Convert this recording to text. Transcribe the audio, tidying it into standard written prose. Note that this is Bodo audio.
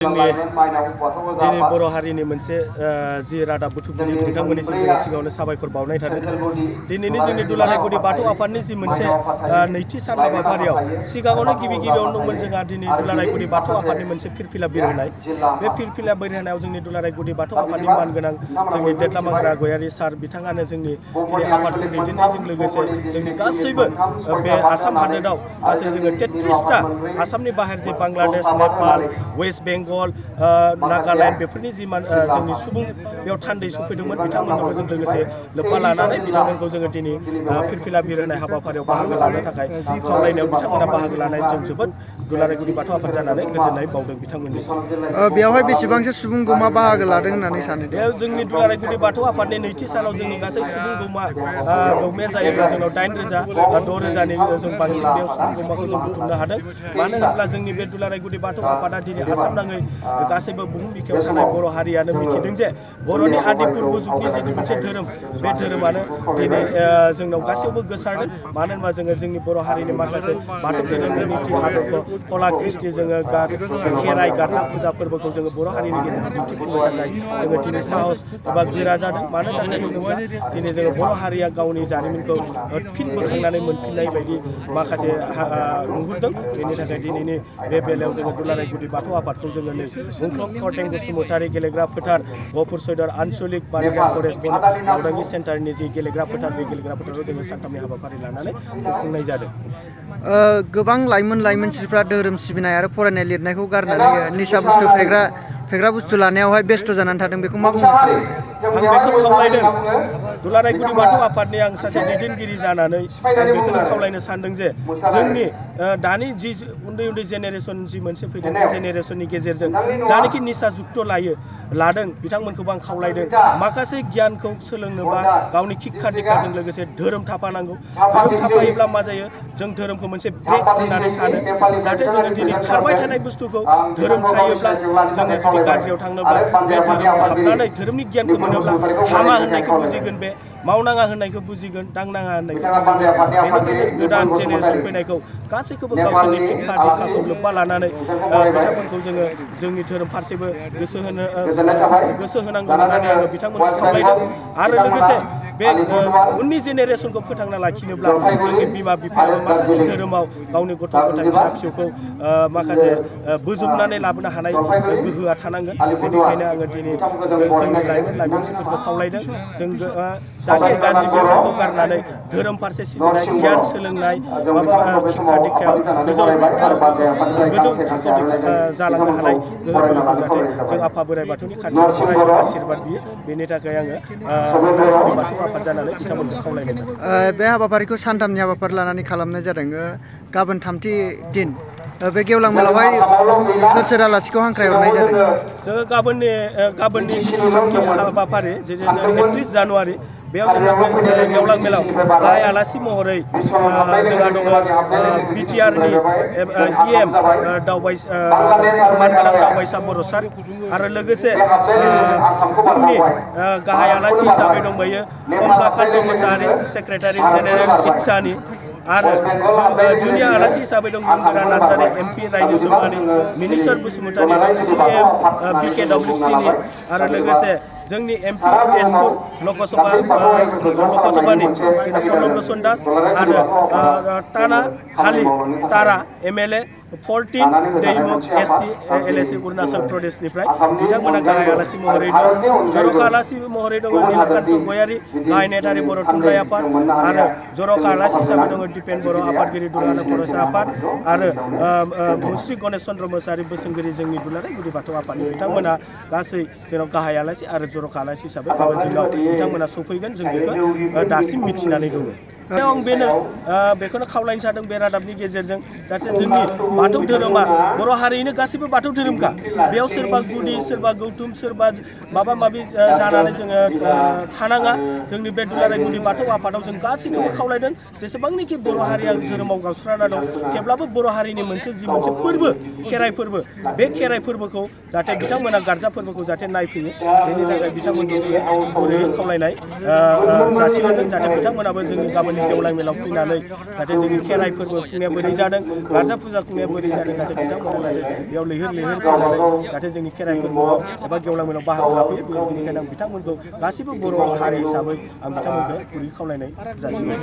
दिनै बर' हारिनि मोनसे जि रादाब बुथुमगिरि बिथांमोननिसिम जोङो सिगाङावनो साबायखर बावनाय थादों। दिनैनि जोंनि दुलाराय गुदि बाथौ आफादनि जि मोनसे नैथि सान हाबाफारियाव सिगाङावनो गिबियावनो दंमोन जोंहा दिनै दुलाराय गुदि बाथौ आफादनि मोनसे फिरफिला बिरहोनाय। बे फिरफिला बिरहोनायाव जोंनि दुलाराय गुदि बाथौ आफादनि मानगोनां जोंनि देदलामांग्रा गयारि सार बिथाङानो जोंनि दिनै आफादखौ दैदेननायजों लोगोसे जोंनि गासैबो बे आसाम हादोराव गासै जोङो 33टा आसामनि बाहेर जे बांलादेश, नेपाल, वेस्ट बेंगल, नागालेण्ड बेफोरनि जि जोंनि सुबुं बेयाव थान्दै सफैदोंमोन बिथांमोननोबो जों लोगोसे लोब्बा लानानै बिथांमोनखौ जोङो दिनै फिरफिला बिरहोनाय हाबाफारियाव बाहागो लानो थाखाय खावलायनायाव बिथांमोना बाहागो लानाय जों जोबोद दुलाराय गुदि बाथौ आफाद जानानै गोजोननाय बावदों बिथांमोननिसिम। बेवहाय बेसेबांसो सुबुं गौमा बाहागो लादों होननानै सानो? बेयाव जोंनि दुलाराय गुदि बाथौ आफादनि नैथि सानाव जोंनि गासै सुबुं गौमाया जायोब्ला जोंनाव 9,000 6,000नि जों बांसिन बेयाव सुबुं गौमाखौ जों बुथुमनो हादों। मानो होनब्ला जोंनि बे दुलाराय गुदि बाथौ आफादा दिनै आसाम नाङै गासैबो बुहुम बिखायाव थानाय बर' हारियानो मिथिदों जे बर'नि आदि पुर्ब जुगनि जिथु मोनसे धोरोम बे धोरोमानो दिनै जोंनाव गासैयावबो गोसारदों। मानो होनबा जोङो जोंनि बर' हारिनि माखासे बाथौ धोरोमनि नीति आदर्श कला कृष्टि जोङो खेराइ गारजा फुजा फोरबोखौ जोङो बर' हारिनि गेजेराव दिन्थिफुंनो थाखाय जोङो दिनै साहस एबा गोरा जादों। मानो थाखाय होनोब्ला दिनै जोङो बर' हारिया गावनि जारिमिनखौ फिन बोखांनानै मोनफिननाय बायदि माखासे नुहुरदों। बेनि थाखाय दिनैनि बे बेलायाव जोङो दुलाराय गुदि बाथौ आफादखौ जोङो मुंख्लं खरथें बसुमतारी गेलेग्रा फोथार गहपुर सयदर आन्चलिक बानिज्य फरेस्ट मावदांगि सेन्टारनि जि गेलेग्रा फोथार बे गेलेग्रा फोथाराव जोङो सानथामनि हाबाफारि लानानै खुंफुंनाय जादों। गोबां लाइमोनसिफ्रा धोरोम सिबिनाय आरो फरायनाय लिरनायखौ गारनानै निसा बुस्थु फेग्रा बुस्थु लानायावहाय बेस्थ' जानानै थादों। बेखौ मा बुंनो सानो? आं बेखौ खावलायदों दुलाराय गुदि बाथौ आफादनि आं सासे दैदेनगिरि जानानै आं बेखौनो खावलायनो सानदों जे जोंनि दानि जि उन्दै जेनेरेसन जि मोनसे फैदों बे जेनेरेसननि गेजेरजों जानाखि निसा जुक्त लादों बिथांमोनखौबो आं खावलायदों माखासे गियानखौ सोलोंनोबा गावनि शिक्षा दीक्षाजों लोगोसे धोरोम थाफानांगौ। धोरोम थाफायोब्ला मा जायो जों धोरोमखौ मोनसे ब्रेक होननानै सानो जाहाथे जोङो दिनै खारबाय थानाय बुस्थुखौ धोरोम थायोब्ला जोङो जुदि गाज्रियाव थांनोब्ला बे धोरोमाव हाबनानै धोरोमनि गियानखौ मोनोब्ला हामा होननायखौ बुजिगोन, बे मावनाङा होननायखौ बुजिगोन, दांनाङा होननायखौ बुजिगोन। बेनिखायनो गोदान जेनेरेसन फैनायखौ गासैखौबो गावसोरनि शिक्षा दीक्षाखौ लोब्बा लानानै बिथांमोनखौ जोङो जोंनि धोरोम फारसेबो गोसो होनांगौ होननानै आङो बिथांमोनखौ खावलायदों। आरो लोगोसे बे उननि जेनेरेसनखौ फोथांना लाखिनोब्ला जोंनि बिमा बिफायाबो माखासे धोरोमाव गावनि गथ' गथाय फिसा फिसौखौ माखासे बोजबनानै लाबोनो हानाय गोहोआ थानांगोन। बेनिखायनो आङो दिनै जोंनि लाइमोनफोरखौ खावलायदों जों जाहाथे गाज्रि बेसादखौ गारनानै धोरोम फारसे सिबिनाय गियान सोलोंनाय माबा शिक्षा दीक्षायाव गोजौ थाखोनि जालांनो हानाय गोहो बोलोखौ जाहाथे जों आफा बोराइ बाथौनि खाथियाव आशीर्बाद बियो। बेनि थाखाय आङो बाथौ आफाद जानानै बिथांमोनखौ खावलायनाय जादों। बे हाबाफारिखौ सानथामनि हाबाफारि लानानै खालामनाय जादों। गाबोन थामथि दिन बे गेवलां मेलावहाय सोर आलासिखौ हांख्रायहरनाय जादों? जोङो गाबोननि जिथु थामथि हाबाफारि जे 31 जानुवारि बेयाव जोङो गेवलां मेलाव गाहाय आलासि महरै जोंहा दङ बिटिआरनि EM मानगोनां दावबायसा बर' सार आरो लोगोसे जोंनि गाहाय आलासि हिसाबै दंबायो कमलाकान्त मोसाहारि सेक्रेटारि जेनेरेल इटसानि आरो जुनिया आलासि हिसाबै दं गोरा नार्जारि MP रायजोसभानि मिनिस्वर बसुमतारि CM BKWCनि आरो लोगोसे जोंनि MP तेजपुर लकसभानि प्रनब लोचन दास आरो टाना हाली तारा MLA 14 दैमुख ST LSC अरुणाचल प्रदेशनिफ्राय बिथांमोना गाहाय आलासि महरै दं। जर'खा आलासि महरै दङ नीलकान्त गयारि गाहाय नेतारि बर' थुनलाइ आफाद आरो जर'खा आलासि हिसाबै दङ दिपेन बर' आफादगिरि दुलाराय फरायसा आफाद आरो मुस्रि गणेश चन्द्र मोसाहारि बोसोनगिरि जोंनि दुलाराय गुदि बाथौ आफादनि बिथांमोना गासै जोंनाव गाहाय आलासि आरो जर'खा आलासि हिसाबै गाबोन जोंनाव बिथांमोना सफैगोन। जों बेखौ दासिम मिथिनानै दङ। आं बेखौनो खावलायनो सानदों बे रादाबनि गेजेरजों जाहाथे जोंनि बाथौ धोरोमा बर' हारिनो गासैबो बाथौ धोरोमखा बेयाव सोरबा गुदि सोरबा गौथुम सोरबा माबा माबि जानानै जोङो थानाङा। जोंनि बे दुलाराय गुदि बाथौ आफादाव जों गासैखौबो खावलायदों जेसेबांनाखि बर' हारिया धोरोमाव गावस्राना दं थेवब्लाबो बर' हारिनि मोनसे फोरबो खेराइ फोरबो बे खेराइ फोरबोखौ जाहाथे बिथांमोना गारजा फोरबोखौ जाहाथे नायफैयो। बेनि थाखाय बिथांमोनखौ जोङो गुरैयै खावलायनाय जासिहरदों जाहाथे बिथांमोनाबो जोंनि गाबोननि गेवलां मेलाव फैनानै जाहाथे जोंनि खेराइ फोरबो खुंनाया बोरै जादों गारजा फुजा खुंनाया बोरै जादों जाहाथे बिथांमोना जाहाथे बेयाव लैहोर लैहोर फैनानै जाहाथे जोंनि खेराइ फोरबोआव एबा गेवलां मेलाव बाहागो लाफैयो बेनिखायनो आं बिथांमोनखौ गासिबो बर' हारि हिसाबै आं बिथांमोनखौ गुरै खावलायनाय जासिबाय।